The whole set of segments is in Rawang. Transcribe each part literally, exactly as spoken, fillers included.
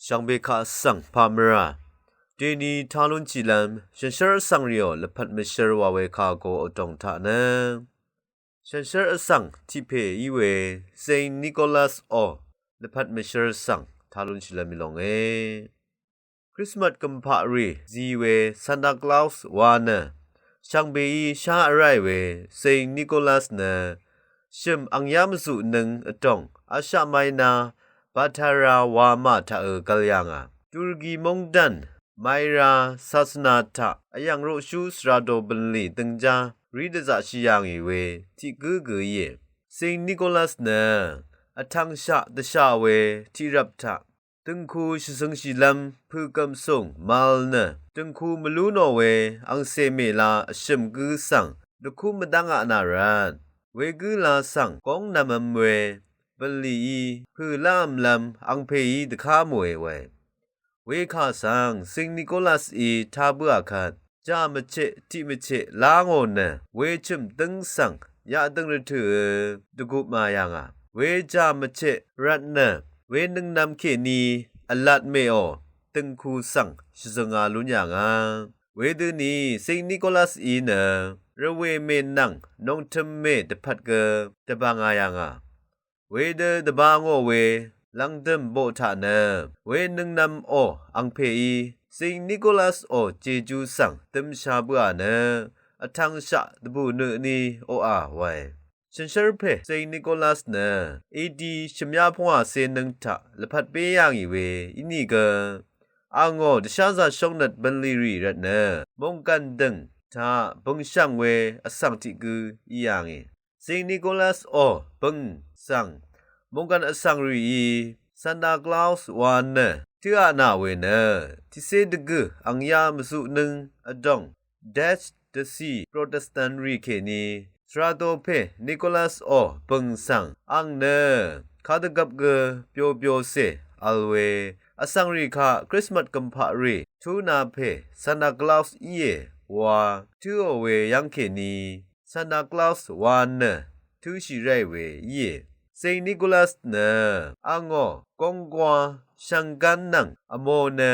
Jàngbe kaq svng pà mvrà deni tá lúnshìlv́m shànshér vsvng rìò lvpat mvshvr wa we kà go vdòng taq nø shànshér vsvng tiq pè í we Saint Nicholas ò lvpat mvshvr svng tá lúnshìlv́m í longe. Krismas gø̀mpaq rì zi we Santa Claus wa nø shvngbeí shá vráì we Saint Nicholas nø shø̀m angyá mvzuqnøng vdòng Asia Minor Patara wamà taqø gvl yà ngà. Turgi móngdàn Mayra sasvna taq vyv̀ng roqshú svradò bø̀nlì døngjá rí dvzaqshì yà ngì we tiq gǿ gø íe. Saint Nicholas nø vtvngshaq dvsha we tiqrvp taq døngku shvzøngshìlv́m pø̀gv̀msùng mvl nø døngku mvlú nò we angcè mèla vshø̀m gǿ svng dvkúm mvdv́ngaq nà rvt wegǿ la svng góng nv̄mv̄m we bv̀nlìí pø̀ láv̄mlv́m angpèí dvká mòe wae. Wekà svng Saint Nicholasí tá bǿà kvt jà mvcheq tiq mvcheq lá ngò nø wechø̀m dǿng svng yaqdøng rvtø̀ø dvgupma yà ngà. Wejà mvcheq rvt nø wenøngnv̄m kèní vlat mèò døngku svng shvzønga lún yà ngà. Wedøni Saint Nicholasí nø rvwè mè nvng nòngtø̄m mè dvpvt gø dvbānga yà ngà. Wedø dvbā ngò we lv̀ngdø̀m boq taq nø wenøngnv̄m ò angpèí Saint Nicholas ò jejú svng dømsha bǿà nø vtvngshaq dvbù nø ni oqà wae. Shànshér pè Saint Nicholas nø edi shø̀myá pvngwàcé nøng taq lvpat bé yà ngì we ínìgø angò dvsházā shóngnøt bv̀nlì rì rvt nø mònggàn dø̀ng taq bø̀ngshv̀ng we vsvng tiq gǿ í yà ngì. Saint Nicholas ò bø̀ng svng mònggàn vsvng rìí Santa Claus wa nø tǿà nà we nø tiqcé dvgø̀ angyá mvzuqnøng vdòng Dutch dvcì Protestant rì kèní svradò pè Nicholas ò bø̀ng svng ang nø kadvgvp gø byobyo cè vl we vsvng rì kaq Krismas gø̀mpaq rì túna pè Santa Claus íe wa tǿò we yv́ng kèní Santa Claus wa nø tǿshì ráì we íe. Saint Nicholas nø angò gónggwá shvnggán nvng vmō nø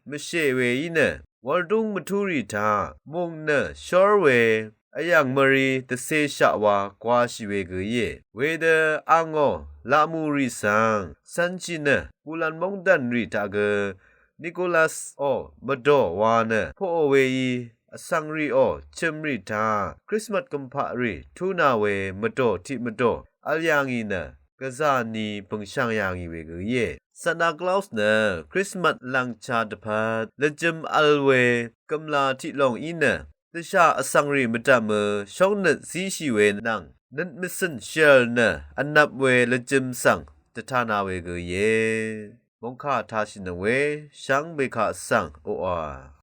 mvshè we í nø wurdúng mvtúrì taq mùng nø shór we vyv̀ng mvri dvcéshaq wa gwāshì we gø íe. Wedø angò laqmù rì svng cv̄nshì nø bulan móngdàn rì taq gø Nicholas ò mvdò wa nø poqò weí vsvng rìò chø̀m rì taq Krismas gø̀mpaq rì túna we mvdò tiq mvdò vl yà ngì nø gvzà ni bø̀ngshv̀ng yà ngì we gø íe. Santa Claus nø Krismas lv̀ngcha dvpvt lvjø̄m vl we gø̀mlā tiq lòng í nø dvshà vsvng rì mvdv̀mø shóngnøt zíshì we nvng nøt mvcø̀n shèl nø vnvp we lvjø̄m svng dvtana we gø íe. Mòngkà tāshìnøng we shvngbe kaq svng oqà